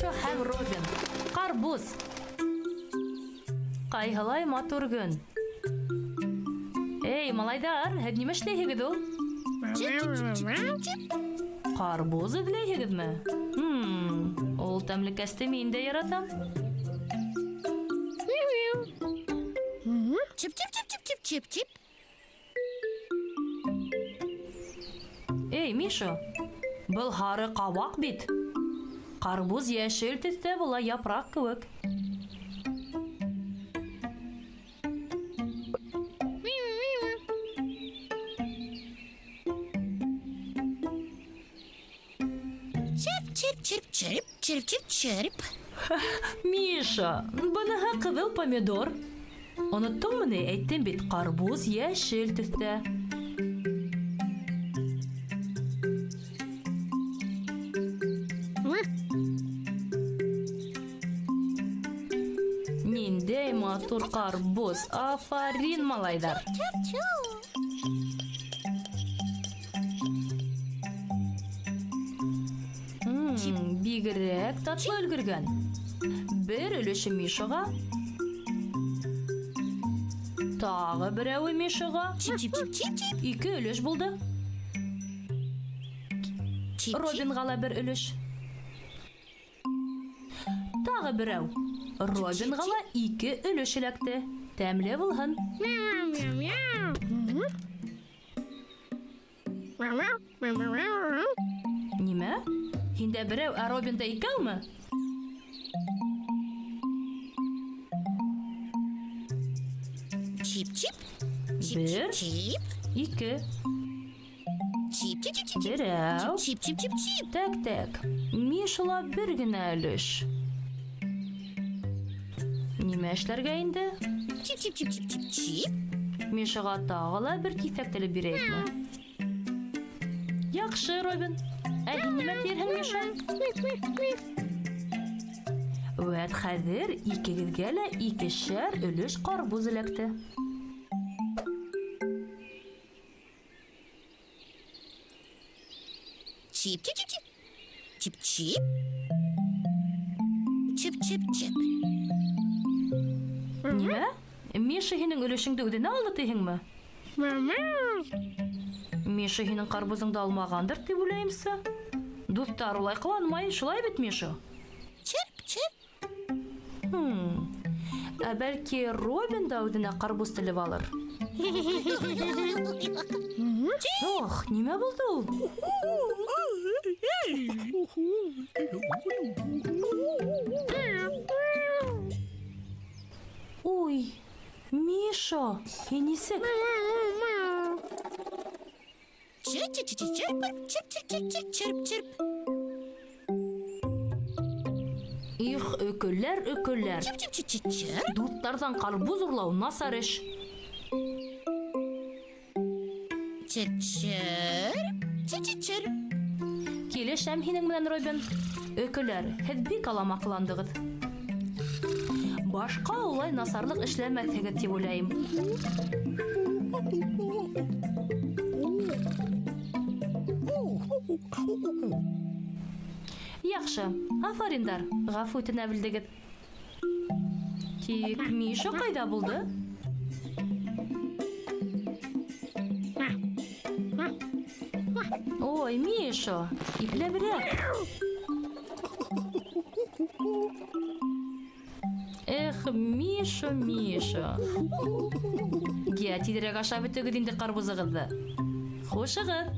Миша һәм Робин. Карбуз. Ҡайһылай матур көн. Эй, малайҙар, һеҙ нимә эшләйһегеҙ ул? Чип-чип-чип-чип-чип. Карбуз эҙләйһегеҙме? Ул тәмлекәсте мин дә яратам. Чип-чип-чип-чип-чип-чип. Эй, Миша, был һары ҡабаҡ бит. Карбуз йәшел төҫтә була, япраҡ кеүек. Чип-чип-чип-чип. Чип-чип-чип. Миша, быныһы ҡыҙыл помидор. Оноттоңмо ни, әйттем бит, карбуз йәшел төҫтә. Ниндәй матур карбуз. Афарин, малайҙар. Бигерәк татлы өлгөргән. Бер өлөшө Мишаға, тағы берәүе Мишаға. Чип-чип-чип-чип. Ике өлөш булды. Чип-чип. Робинға ла бер өлөш. Тағы берәү. Робинға ла ике өлөш эләкте. Тәмле булһын. Нимә? Һиндә берәү, ә Робинда икәүме? Чип-чип. Бер. Чип-чип-чип. Ике. Чип-чип-чип-чип. Берәү. Чип-чип-чип-чип. Тәк, тәк. Мишала бер генә өлөш. Нимә эшләргә инде? Чип-чип-чип-чип-чип. Мишаға тағы ла бер киҫәк телеп бирәйекме? Яҡшы, Робин. Ә һин нимә тиерһең, Миша? Вәт хәҙер икегеҙгә лә икешәр өлөш ҡарбуз эләкте. Чип-чип-чип-чип. Чип-чип. Чип-чип-чип. Нимә? Миша һинең өлөшөңдө үҙенә алды тиһеңме? Миша һинең ҡарбузыңды алмағандыр тип уйлайымсы. Дуҫтар улай ҡыланмай, шулай бит, Миша? Чип-чип. Ә бәлки Робин да үҙенә ҡарбуз телеп алыр? Ох, нимә булды ул? Уй, Миша, һин нисек? Чип-чип-чип-чип. Чип-чип-чип-чип-чип. Их, өкөләр, өкөләр. Чип-чип-чип-чип. Дуҫтарҙан ҡарбуз урлау насар эш. Чип-чип. Чип-чип-чип. Килешәм һинең менән, Робин. Өкөләр, һеҙ бик аламаҡландығыҙ. Башҡа улай насарлыҡ эшләмәҫһегеҙ тип уйлайым. Яҡшы, афариндар, ғәфү үтенә белдегеҙ. Тик Миша ҡайҙа булды? Ой, Миша, ипләберәк. Эх, Миша, Миша. Йә, тиҙерәк ашап бөтөгөҙ инде ҡарбузығыҙҙы. Хушығыҙ.